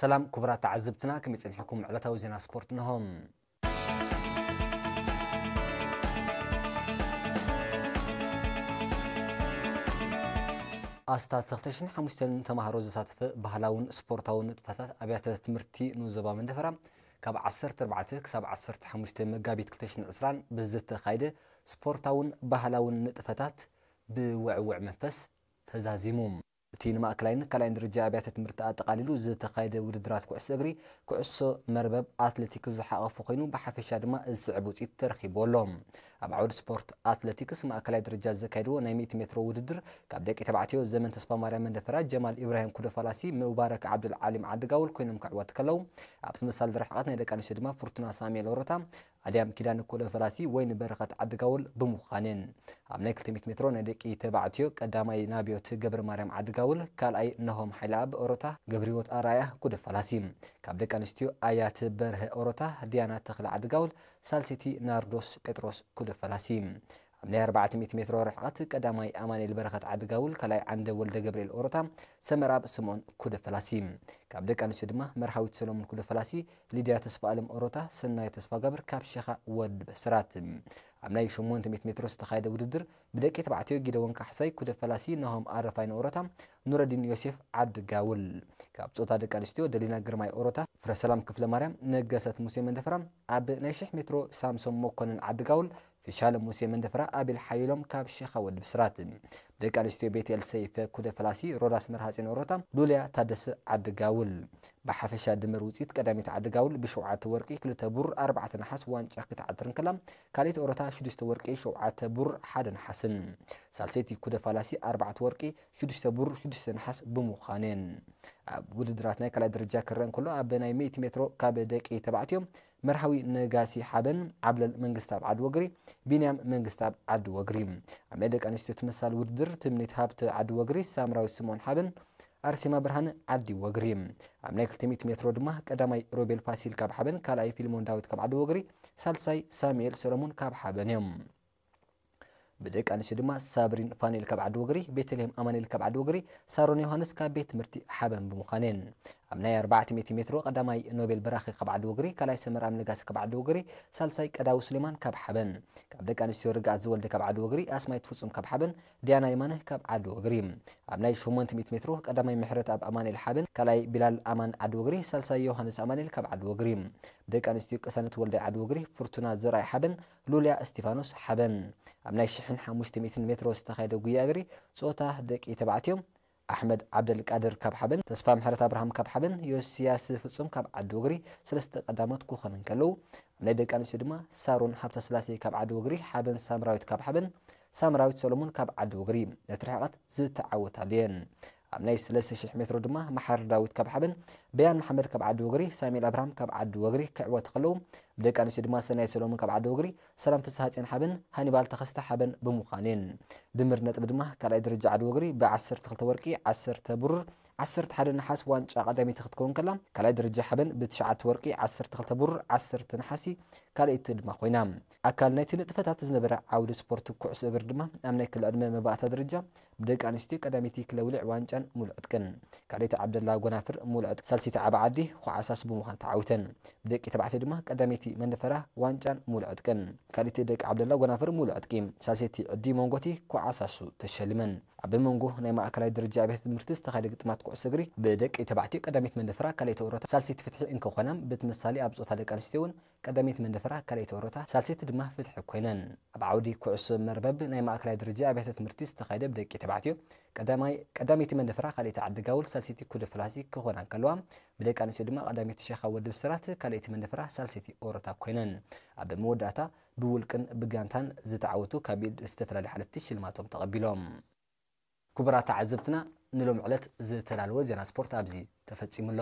ሰላም ክቡራት ተዓዘብትና፣ ከመይ ጸኒሕኩም? ዕለታዊ ዜና ስፖርት ነሆ። ኣስታት ክልተ ሽሕን ሓሙሽተን ተማሃሮ ዘሳተፈ ባህላውን ስፖርታውን ንጥፈታት ኣብያተ ትምህርቲ ንዞባ መንደፈራ ካብ ዓሰርተ ኣርባዕተ ክሳብ ዓሰርተ ሓሙሽተ መጋቢት ክልተ ሽሕን ዕስራን ብዝተኻየደ ስፖርታውን ባህላውን ንጥፈታት ብውዕውዕ መንፈስ ተዛዚሙ። እቲ ንማእከላይን ካልኣይን ደረጃ ኣብያተ ትምህርቲ ኣጠቓሊሉ ዝተኻየደ ውድድራት ኩዕሶ እግሪ፣ ኩዕሶ መርበብ፣ ኣትሌቲክስ ዝሓቐፈ ኮይኑ፣ ብሓፈሻ ድማ ዝስዕብ ውፅኢት ተረኺብዎ ኣሎ። ኣብ ዓውዲ ስፖርት ኣትሌቲክስ ማእከላይ ደረጃ ዘካየድዎ ናይ ሚእቲ ሜትሮ ውድድር፣ ካብ ደቂ ተባዕትዮ ዘመን ተስፋ ማርያም መንደፈራ፣ ጀማል ኢብራሂም ኩደፋላሲ፣ ሙባረክ ዓብዱል ዓሊም ዓዲ ጋውል ኮይኖም ክዕወቱ ከለዉ፣ ኣብ ተመሳሳሊ ርሕቐት ናይ ደቂ ኣንስትዮ ድማ ፍርቱና ሳሙኤል ኦሮታ፣ ኣድያም ኪዳነ ኩደፋላሲ፣ ወይኒ በረኸት ዓዲ ጋውል ብምዃነን፣ ኣብ ናይ ክልተ ሚእቲ ሜትሮ ናይ ደቂ ተባዕትዮ ቀዳማይ ናብዮት ገብረ ማርያም ዓዲ ጋውል፣ ካልኣይ ነሆም ሓይለኣብ ኦሮታ፣ ገብረህይወት ኣርኣያ ኩደፋላሲ፣ ካብ ደቂ ኣንስትዮ ኣያት በርሀ ኦሮታ፣ ዲያና ተኽለ ዓዲ ጋውል፣ ሳልሰይቲ ናርዶስ ጴጥሮስ ኩደፋላሲ። ኣብ ናይ ኣርባዕተ ሚእቲ ሜትሮ ርሕቐት ቀዳማይ ኣማኑኤል በረኸት ዓዲ ጋውል፣ ካልኣይ ዓንደ ወልደ ገብርኤል ኦሮታ፣ ሰመርኣብ ስምኦን ኩደፋላሲ። ካብ ደቂ ኣንስትዮ ድማ መርሃዊት ሰሎሞን ኩደፋላሲ፣ ሊድያ ተስፋኣለም ኦሮታ፣ ሰናይ ተስፋጋብር ካብ ሸኻ ወዲ በስራት። ኣብ ናይ ሸሞንተ ሚእቲ ሜትሮ ዝተኻየደ ውድድር ብደቂ ተባዕትዮ ጊደዎን ካሕሳይ ኩደፋላሲ፣ ናሆም ኣረፋይነ ኦሮታ፣ ኑረዲን ዮሴፍ ዓዲ ጋውል። ካብ ጾታ ደቂ ኣንስትዮ ደሊና ግርማይ ኦሮታ፣ ፍረሰላም ክፍለ ማርያም፣ ነገሰት ሙሴ መንደፈራ፣ ኣብ ናይ ሽሕ ሜትሮ ሳምሶም መኮንን ዓዲ ጋውል፣ ፍሻለ ሙሴ መንደፈራ፣ ኣቤል ሓይሎም ካብ ሸኻ ወዲ ብስራት። ደቂ ኣንስትዮ ቤቴል ሰይፈ ኩደፋላሲ፣ ሮዳስ መርሃጼን ኦሮታ፣ ሉልያ ታደሰ ዓዲ ጋውል። ብሓፈሻ ድምር ውፅኢት ቀዳሚት ዓዲ ጋውል ብሸውዓተ ወርቂ፣ ክልተ ብሩር፣ ኣርባዕተ ነሓስ ዋንጫ ክትዓትር እንከላ፣ ካልኣይቲ ኦሮታ ሽዱሽተ ወርቂ፣ ሸውዓተ ብሩር፣ ሓደ ነሓስን፣ ሳልሰይቲ ኩደፋላሲ ኣርባዕተ ወርቂ፣ ሽዱሽተ ብሩር፣ ሽዱሽተ ነሓስ ብምዃነን። ኣብ ውድድራት ናይ ካልኣይ ደረጃ ክረአ እንከሎ፣ ኣብ ናይ ሚእቲ ሜትሮ ካብ ደቂ ተባዕትዮ መርሃዊ ነጋሲ ሓበን፣ ዓብለል መንግስታብ ዓዲ ወግሪ፣ ቢንያም መንግስታብ ዓዲ ወግሪ። ኣብ ናይ ደቂ ኣንስትዮ ተመሳሳሊ ውድድር ትምኒት ሃብተ ዓዲ ወግሪ፣ ሳምራዊት ስምኦን ሓበን፣ ኣርሴማ ብርሃነ ዓዲ ወግሪ። ኣብ ናይ ክልተ ሚእቲ ሜትሮ ድማ ቀዳማይ ሮቤል ፋሲል ካብ ሓበን፣ ካልኣይ ፊልሞን ዳዊት ካብ ዓዲ ወግሪ፣ ሳልሳይ ሳሙኤል ሰሎሞን ካብ ሓበን እዮም። ብደቂ ኣንስትዮ ድማ ሳብሪን ፋኑኤል ካብ ዓዲ ወግሪ፣ ቤተልሔም ኣማኑኤል ካብ ዓዲ ወግሪ፣ ሳሮን ዮሃንስ ካብ ቤት ትምህርቲ ሓበን ብምዃነን፣ ኣብ ናይ ኣርባዕተ ሚእቲ ሜትሮ ቀዳማይ ኖቤል በራኺ ካብ ዓዲ ወግሪ፣ ካልኣይ ሰመርኣም ነጋሲ ካብ ዓዲ ወግሪ፣ ሳልሳይ ቀዳዊ ሱሌማን ካብ ሓበን። ካብ ደቂ ኣንስትዮ ርግኣት ዝወልደ ካብ ዓዲ ወግሪ፣ ኣስማይት ፍጹም ካብ ሓበን፣ ዲያና የማነ ካብ ዓዲ ወግሪ። ኣብ ናይ ሸሞንተ ሚእቲ ሜትሮ ቀዳማይ ምሕረትኣብ ኣማኑኤል ሓበን፣ ካልኣይ ቢላል ኣማን ዓዲ ወግሪ፣ ሳልሳይ ዮሃንስ ኣማኑኤል ካብ ዓዲ ወግሪ። ብደቂ ኣንስትዮ ቅሳነት ወልዳይ ዓዲ ወግሪ፣ ፍርቱና ዘርኣይ ሓበን፣ ሉልያ እስቲፋኖስ ሓበን። ኣብ ናይ ሽሕን ሓሙሽተ ሚእትን ሜትሮ ዝተኻየደ ጉያ እግሪ ጾታ ደቂ ተባዕትዮ፣ ኣሕመድ ዓብደልቃድር ካብ ሓበን፣ ተስፋ ምሕረት ኣብርሃም ካብ ሓበን፣ ዮስያስ ፍጹም ካብ ዓዲ ወግሪ ሰለስተ ቀዳሞት ክኾኑ እንከለዉ፣ ኣብ ናይ ደቂ ኣንስትዮ ድማ ሳሮን ሃብተስላሴ ካብ ዓዲ ወግሪ ሓበን፣ ሳምራዊት ካብ ሓበን፣ ሳምራዊት ሰሎሞን ካብ ዓዲ ወግሪ ነቲ ርሕቐት ዝተዓወታሉ እየን። ኣብ ናይ ሰለስተ ሽሕ ሜትሮ ድማ መሓሪ ዳዊት ካብ ሓበን፣ በያን መሓመድ ካብ ዓዲ ወግሪ፣ ሳሙኤል ኣብርሃም ካብ ዓዲ ወግሪ ክዕወቱ ከለዉ፣ ብደቂ ኣንስትዮ ድማ ሰናይ ሰሎሞን ካብ ዓዲ ወግሪ፣ ሰላም ፍስሃጽዮን ሓበን፣ ሃኒባል ተኸስተ ሓበን ብምዃን እየን። ድምር ነጥቢ ድማ ካልኣይ ደረጃ ዓዲ ወግሪ ብዓሰርተ ክልተ ወርቂ፣ ዓሰርተ ብሩር፣ ዓሰርተ ሓደ ነሓስ ዋንጫ ቀዳመይቲ ክትከውን ከላ፣ ካልኣይ ደረጃ ሓበን ብትሽዓተ ወርቂ፣ ዓሰርተ ክልተ ብሩር፣ ዓሰርተ ነሓሲ ካልኣይቲ ድማ ኮይና። ኣካል ናይቲ ንጥፈታት ዝነበረ ዓውዲ ስፖርት ኩዕሶ እግሪ ድማ ኣብ ናይ ክሊ ዕድመ መባእታ ደረጃ ብደቂ ኣንስትዮ ቀዳመይቲ ክለውልዕ ዋንጫን ሙሉእ ዕጥቅን፣ ካልኣይቲ ዓብደላ ጎናፍር ሙሉእ ዕጥቂ፣ ሳልሰይቲ ዓቢ ዓዲ ኩዓሳስ ብምዃን ተዓዊተን። ብደቂ ተባዕትዮ ድማ ቀዳመይቲ መንደፈራ ዋንጫን ሙሉእ ዕጥቅን፣ ካልኣይቲ ደቂ ዓብደላ ጎናፍር ሙሉእ ዕጥቂ፣ ሳልሰይቲ ዕዲ መንጎቲ ኩዓሳሱ ተሸሊመን። ኣብ መንጎ ናይ ማእከላይ ደረጃ ኣብያተ ትምህርቲ ዝተኻየደ ግጥማት ኩዕሶ እግሪ ብደቂ ተባዕትዮ ቀዳመይቲ መንደፈራ ካልኣይቲ ኦሮታ ሳልሰይቲ ፍትሒ እንክኾና፣ ብተመሳሳሊ ኣብ ጾታ ደቂ ኣንስትዮ እውን ቀዳመይቲ መንደፈራ ካልኣይቲ ኦሮታ ሳልሰይቲ ድማ ፍትሒ ኮይነን። ኣብ ዓውዲ ኩዕሶ መርበብ ናይ ማእከላይ ደረጃ ኣብያተ ትምህርቲ ዝተኻየደ ብደቂ ተባዕትዮ ቀዳማይ ቀዳመይቲ መንደፈራ ካልኣይቲ ዓዲ ጋውል ሳልሰይቲ ኩደ ፍላሲ ክኾና እንከለዋ፣ ብደቂ ኣንስትዮ ድማ ቀዳመይቲ ሸኻ ወዲ ብስራት ካልኣይቲ መንደፈራ ሳልሰይቲ ኦሮታ ኮይነን። ኣብ መወዳእታ ብውልቅን ብጋንታን ዝተዓወቱ ካብ ኢድ ዝተፈላለዩ ሓለፍቲ ሽልማቶም ተቐቢሎም። ክቡራት ተዓዘብትና፣ ንሎም ዕለት ዝተዳለወ ዜና ስፖርት ኣብዚ ተፈጺሙ ኣሎ።